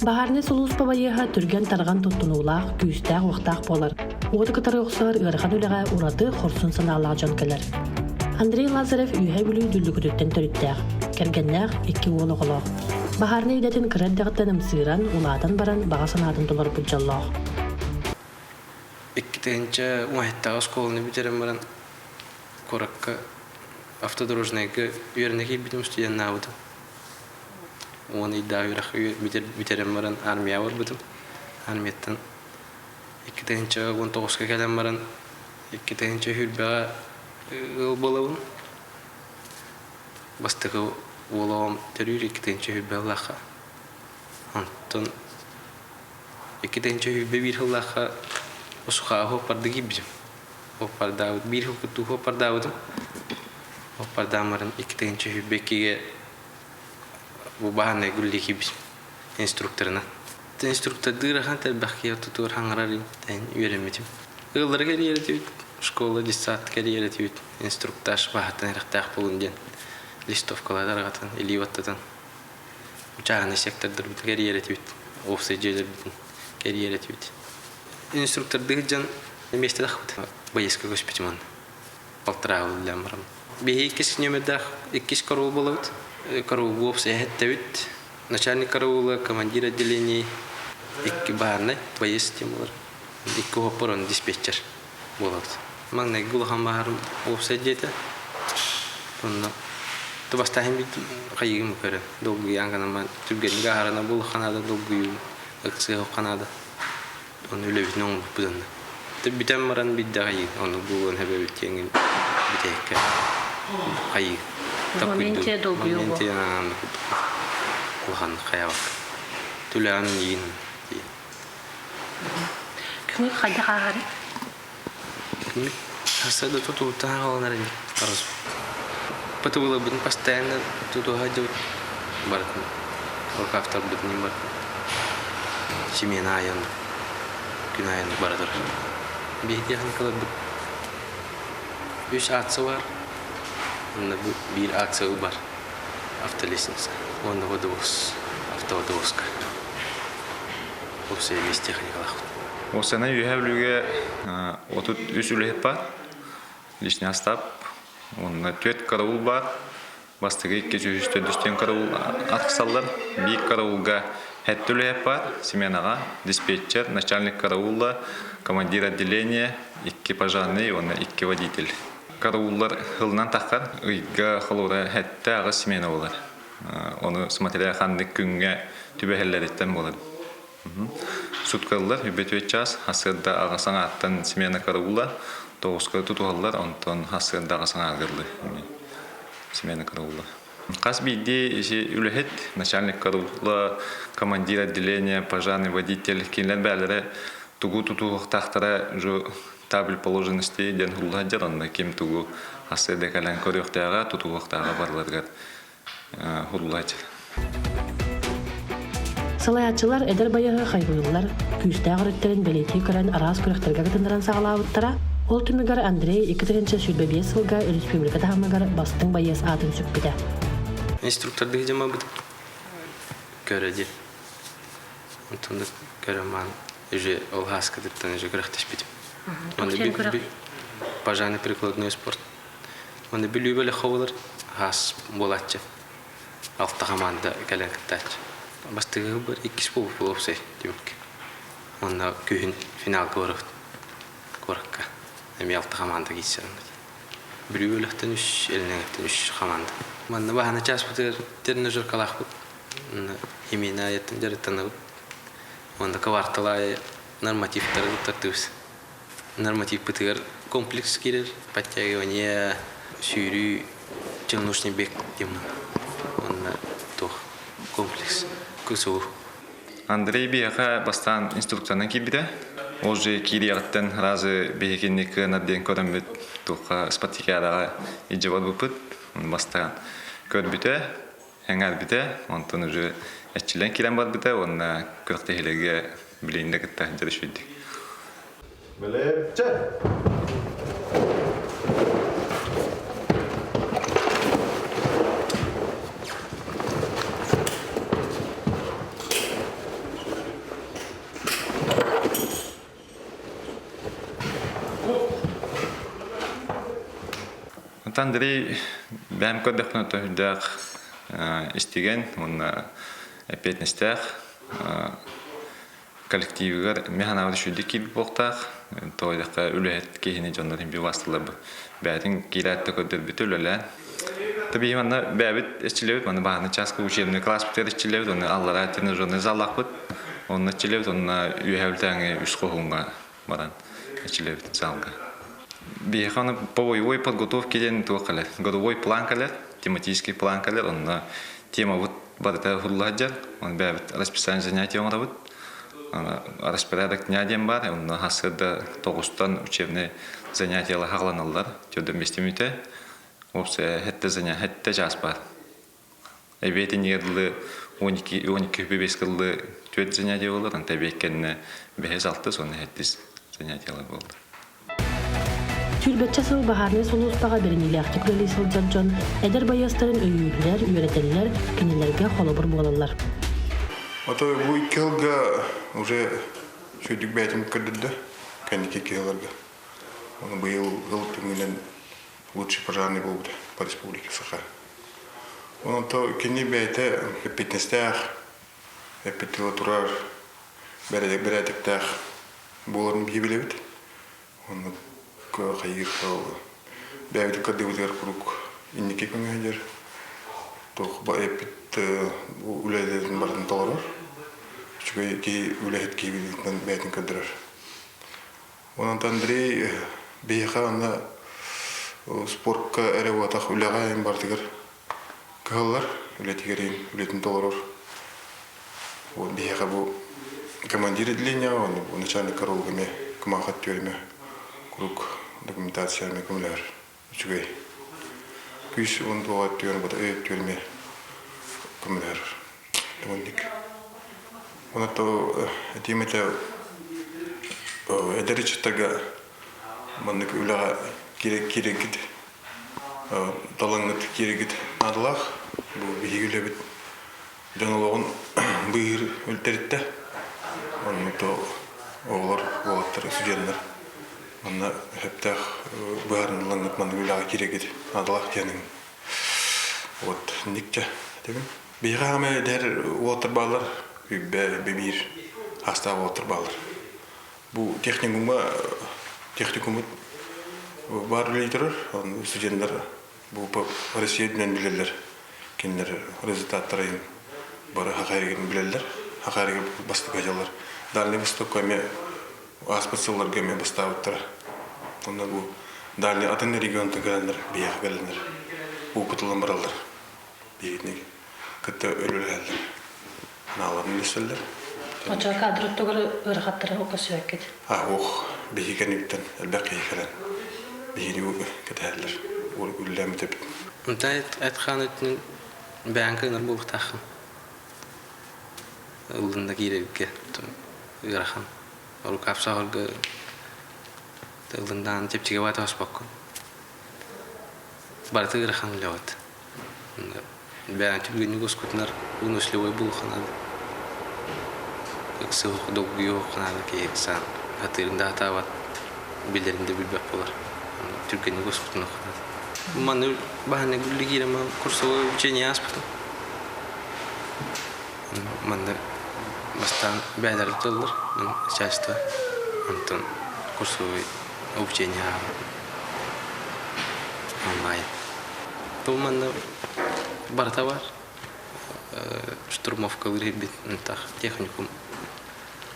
Баһаарынай сулууспа байыаһа түргэн-тарҕан туттунуулаах, күүстээх-уохтаах буолар. Уоту кытары охсуһар ыарахан үлэҕэ ураты хорсун санаалаах дьон кэлэр. Андрей Лазарев Үөһээ Бүлүү Дүллүкүтүттэн төрүттээх, кэргэннээх, икки уол оҕолоох. Баһаарынай идэтин кыра эрдэҕиттэн ымсыыран, улаатан баран баҕа санаатын толорбут дьоллоох. 2017 оскуоланы бүтэрэн баран куоракка автодорожнайга үөрэнэ киирбитим, студеннаабытым. 10 ыйдаах үөрэх бүтэрэн баран армияҕа барбытым. Армияттан 2019-ка кэлэн баран 2020-ҕэ ыал буолабын. Бастакы уол оҕом төрүүр 2020 сыллаахха. Онтон 2021 сыллаахха Усухаҕа суоппарда киирбитим. Суоппардаабыт биир сыл куттуу суоппардаабытым. Суоппардаан баран 2022-гэ бу баһаарынай гүллии киирбитим инструкторынан. Инструктордыыр ахан элбэх киһи ортотугар хаҥарар үөрэммитим. Ыалларга эрийэр этибит, школа, детсадка эрийэр этибит, инструктаж баһаттан эрэхтээх буолун диэн листовкалары тарҕатан, илии баттатан чааһынай сектордарбытын кэрийэр этибит, уопсай дьиэлэрбитин кэрийэр этибит. Инструктордыы сылдьан миэстэлэхпит поездка көспүтүм онно. Балтараа үлэлээн баран. Биһи иккис нүөмэрдээх иккис караул буолабыт. Караул уопсай эһэттэбит. Начальник караула, командир отделений, икки баһаарынай, боец диэн буолар. Икки уһаппар он диспетчер буолабыт. Маҥнайгы улахан баһаарым уопсай дьиэтэ. Онно бастааһын бит хайыгым көрөн долгуйаан гынан түргэнник аһарана буолуохха наада долгуйуу ыксыахха наада Ону үлэбитин оҥорбуппут онно. Бүтэн баран биирдэ хайыы, ону буолуон сөбөбүт диэҥин бүтэһиккэ хайыы. Моменте долгуйуу Моменте улахан хайабак. Түлэҕин иин диэн. Күҥү хайдах ааҕарый? Күҥү сарсыарда тутууттан хааланар ини арыз. Потубылабытын постоянно тутуһа дьыбыт барытын рукавтарбытын барытын смена айан күн айан бара турар. Биһи техникаларбыт үс акция бар. Онно биир акция бар. Автолестница. Уонна водовоз. Автоводовозка. Уопсай весь техникалаахпыт. Уопсайынан Үөһээ Бүлүүгэ 33 үлэһит баар. Личный состав. Уонна түөрт караул баар. Бастакы икки үһүс төрдүстэн караул арахсаллар. Биир караулга сэттэ үлэһит баар. Сменаҕа диспетчер, начальник караула, командир отделения, икки пожарный уонна икки водитель. Карауллар сылынан таххар ыйга холура сэттэ аҕыс смена буолар. Ону смотря ханнык күҥҥэ түбэһэллэриттэн буолар. Суткаллар үбүтүө час, сарсыарда аҕа саҥааттан смена караула, тоҕуска тутуһаллар, онтон сарсыарда аҕа саҥааргыллар смена караула. Хас биирдии иши үлэһит, начальник караула, командир отделения, пожарный водитель кинилэр бээлэрэ тугу тутуһуохтаахтара уже табель положенности диэн хулла сылдьар, онно ким тугу сарсыарда кэлэн көрүөхтээҕэ, тутуһуохтааҕа барыларыгар хулла сылдьар. Салайааччылар эдэр байыаһы хайҕыыллар, күүстээх өрүттэрин бэлиэтии көрөн араас күрэхтэргэ кытыннаран саҕалаабыттара. Ол түмүгэр Андрей 2025 сылга республика таһымыгар бастыҥ байыас аатын сүкпүтэ. Инструктордыы дьамабыт көрө диэн. Онтон да көрөн маан уже ол хааскытыттан уже күрэхтэспитим. Пожарный прикладной спорт. Манна Бүлүү бөлөххө буолар хаас буолааччы. Алта хамаанда кэлэн кыттааччы. Бастакы бар иккис буолбут уопсай түмүк. Уонна күһүн финалга барабыт куоракка. Эмиэ алта хамаанда киирсэр. Бүлүү бөлөхтөн үс, Элнэҥэттэн үс хамаанда. Манна баһана чааспытыгар тренажеркалаахпыт. Химия айаттан дьарыктанабыт. Уонна квартал аайы нормативтары туттартыыбыз. Нормативпытыгар комплекс киирэр, подтягивание, сүүрүү, челночный бег диэн уонна туох комплекс КСУ. Андрей биһиэхэ бастаан инструкциянан киирбитэ. Ол же киириэҕиттэн разы биһикини кыанар диэн көрөммүт туохха спартакиадаҕа илдьэ барбыппыт. Бастаан көрбүтэ, эҥээрбитэ, онтон уже эрчиллэн киирэн барбыта уонна күрэхтэһиилэргэ билигин да кытта сылдьар үчүгэйдик. Мэлэпчэ! Андрей бэйэм көрдөхпүнэ төһүрдээх истигэн уонна эппиэтинэстээх коллективыгар мин санаабар үчүгэйдик киирбит буолуохтаах. Тоҕо диэтэххэ үлэһит киһини дьоннор иһин бастылар бэйэтин киирээт да көрдөрбүтэ үлэлээн. Тэбии манна бэйэбит эчилэбит, манна баһааны чааска учебный класспытыгар эчилэбит, онно аллараа тренажерный заллаахпыт, онно эчилэбит, онно үөһээ үлтээҥи үс хоһууҥҥа баран эчилэбит залга. Биһиэхэ аны по боевой подготовке диэн туох кэлэр, годовой план кэлэр, тематический план кэлэр, онно темабыт барыта уһулла сылдьар, оны бэйэбит расписание занятий оҥоробут. Распорядок дня диэн баар, онно сарсыарда тоҕустан учебный занятиялар хаҕаланаллар, төрдөн бэстимүтэ. Уопсайа сэттэ заня сэттэ чаас баар. Эбиэт иннигэр дылы 12 12 бэс дылы түөрт занятие буолар, онтон эбиэт кэннэ бэһис алтыс уонна сэттис занятиялар буоллар. Сүүрбэччэ сыл баһаарынай сулууспаҕа бэриниилээхтик үлэлии сылдьар дьон эдэр байыастарын өйүүллэр, үөрэтэллэр, кинилэргэ холобур буолаллар. Ото бу икки сылга уже сүйдүк бэйэтин көрдөрдө кэнники икки сылларга. Оны быйыл ыл түмүгүнэн лучший пожарный буолбута по республике Саха. Онон то кини бэйэтэ эппиэтинэстээх, эппит тыла турар, бэрээдэктээх буоларын биһи билэбит. Оннук хайыыр бэйэбит кырдыбытыгар куруук инники көҥөһүлэр туох эппит үлэлэрин барытын толорор. Үчүгэй киһи үлэһит киһи быһыытынан бэйэтин көрдөрөр. Онон Андрей биһиэхэ онно спортка эрэ буотах үлэҕэ эн барытыгар кыһаллар, үлэтигэр үлэтин толорор. Вот биһиэхэ бу командир отделения, он начальник караулга эмиэ кумаахат түөрүмэ куруук документация эмиэ көмөлөһөр. Үчүгэй. Күүс уон туоҕа түөрү бата өй түөрүмэ көмөлөһөр. Онник. Онон этиим этэ эдэр ыччаттарга маннык үлэҕэ киирэргит талаҥҥыт киирэргит наадалаах. Бу биһиги үлэбит дьон олоҕун быыһыыр үлтэриттэ. Онно то оҕолор, уолаттар, студеннар манна сөптөөх быһаарынылаҥҥыт маннык үлэҕэ киирэргит наадалаах диэн вот никчэ этэбин. Биһиэхэ хаамай эдэр уолаттар бааллар, үбэ биир аастаах уолаттар бааллар. Бу техникумҥа техникуммут баар үлэлии турар. Студеннар бу Россия үрдүнэн билэллэр. Кинилэр результаттарын бары хахайрыгын билэллэр. Хахайрыгы бастакы дьаллар. Дальний Востокка эмиэ ааспыт сылларга эмиэ бастаабыттара. Онно бу дальний атын регионтан кэлэннэр, биһиэхэ кэлэннэр опыт ылан бараллар. Биһигини кытта өлүүлэһэллэр. Нааларын билсэллэр. Оччо кадр оттугар ыарахаттары көрсүбэккит? А, ох, биһиги кэнниттэн элбэх киһи кэлэн биһиги кэтэһэллэр. Үллэммит Онтон эт-хаан өттүнэн бэйэҥ кыанар буолуохтааххын. Ыллын да киирэргэ ыарахан. Рукав саҕарга ыллындаан чэпчэки баата оспоккун. Барыта ыарахан үлэбит. Бэйэҥ түргэнник ускутунар выносливой буолуохха Ыксыах долгуйуохха наада киһи ыксаан сатыырын да сатаабат, билэрин да билбэт буолар. Түргэнник ускутунуохха наада. Манна баһаанньа күллү киирэн курсовой обучение ааспытым. Манна бастаан бэйэлэрэ туталлар, часто онтон курсовой обучение ааһабын онлайн. Бу манна барыта бар. Штурмовкалыыр ирбит техникум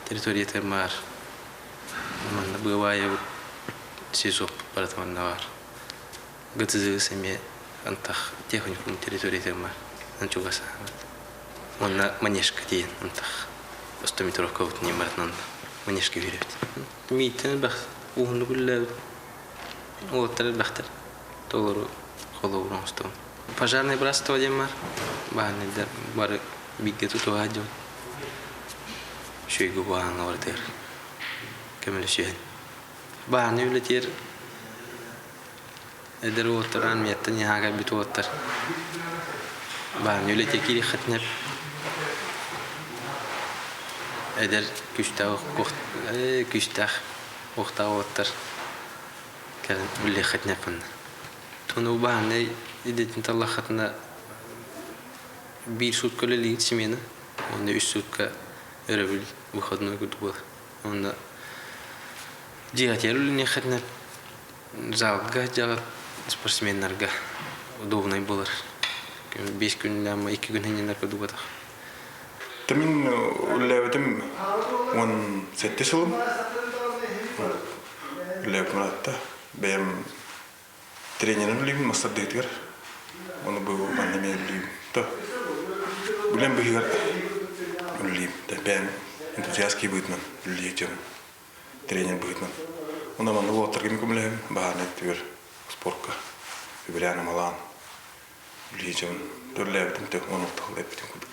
территориятыгар баар. Манна быабаайабыт СИЗО барыта манна баар. ГТЗ эмиэ антах техникум территориятыгар баар. Чугас Уонна манежка тиийэн антах стометровкабыт ньим барытынан манежка үһүрэбит. Мииттэн элбэх уһуннук үлэлээбит уолаттар элбэхтэр. Толору холобур оҥостобун. Пожарное братство диэн баар. Баһаарынайдар бары бииргэ тутуһа дьон. Үчүгэйгэ куһаҕаҥҥа барытыгар көмөлөсүһэн. Баһаарынай үлэтигэр эдэр уолаттар армияттан наһаа кэлбит уолаттар баһаарынай үлэтигэр киириэххитинэ эдэр күүстээх күүстээх уохтаах уолаттар кэлэн үлэлиэххитинэ манна. Ону баһааннай идэтин таллаххытына биир суутка үлэлиигит смена, уонна үс суутка өрөбүл выходной курдук буолар. Уонна дьиэҕитигэр үлэлиэххитинэ залга дьаҕыт спортсменнарга удобнай буолар. 5 күннээх 2 күн сынньанар курдук Мин үлэлээбитим 17 сылым. Үлэлээбитим ыраатта. Бэйэм тренерим үлэлиибин мастардыытыгар. Ону бу манна эмиэ үлэлиибин. То үлэм быыһыгар үлэлиим. Бэйэм энтузиаст киһи быһыытынан үлэлии дьон тренер быһыытынан. Онно манна уолаттарга эмиэ көмөлөһөбүн. Баһаарынай өттүгэр спорка үбүлээн-амалаан үлэлии дьон үлэлээбитим то 16 сыл эппитим курдук.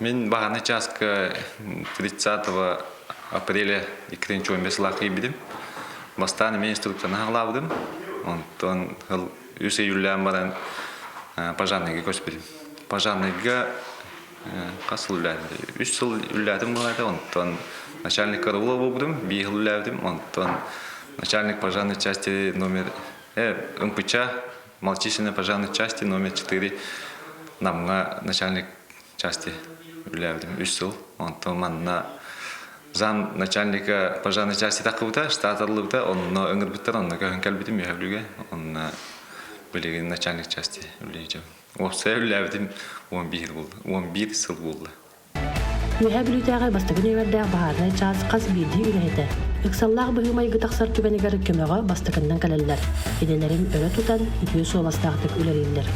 Мин баһааны чааска 30 апреля 2015 сылаах киирбитим. Бастаан эмиэ инструкцияны хаалаабытым. Онтон үс ый үлэлээн баран пожарныйга көспүтүм. Пожарныйга хас сыл үлэлээтим? Үс сыл үлэлээтим буолаата. Онтон начальник караула буолбутум, биир сыл үлэлээбитим. Онтон начальник пожарной части номер МПЧ малочисленной пожарной части номер 4 Намҥа начальник части үлэлээбитим үс сыл. Онтон манна зам начальника пожарной части таххыбыта, штат арыллыбыта, онно ыҥырбыттар, онно көһөн кэлбитим Үөһээ Бүлүүгэ. Онно билигин начальник части үлэлиир Уопсайа үлэлээбитим 11 буолла. 11 сыл буолла. Үөһээ Бүлүүтээҕи бастакы нүөмэрдээх баһаарынай чаас хас биирдии үлэһитэ ыксаллаах быһыы-майгы тахсар түгэнигэр көмөҕө бастакыннан кэлэллэр, идэлэрин өрө тутан, үтүө суобастаахтык үлэлииллэр.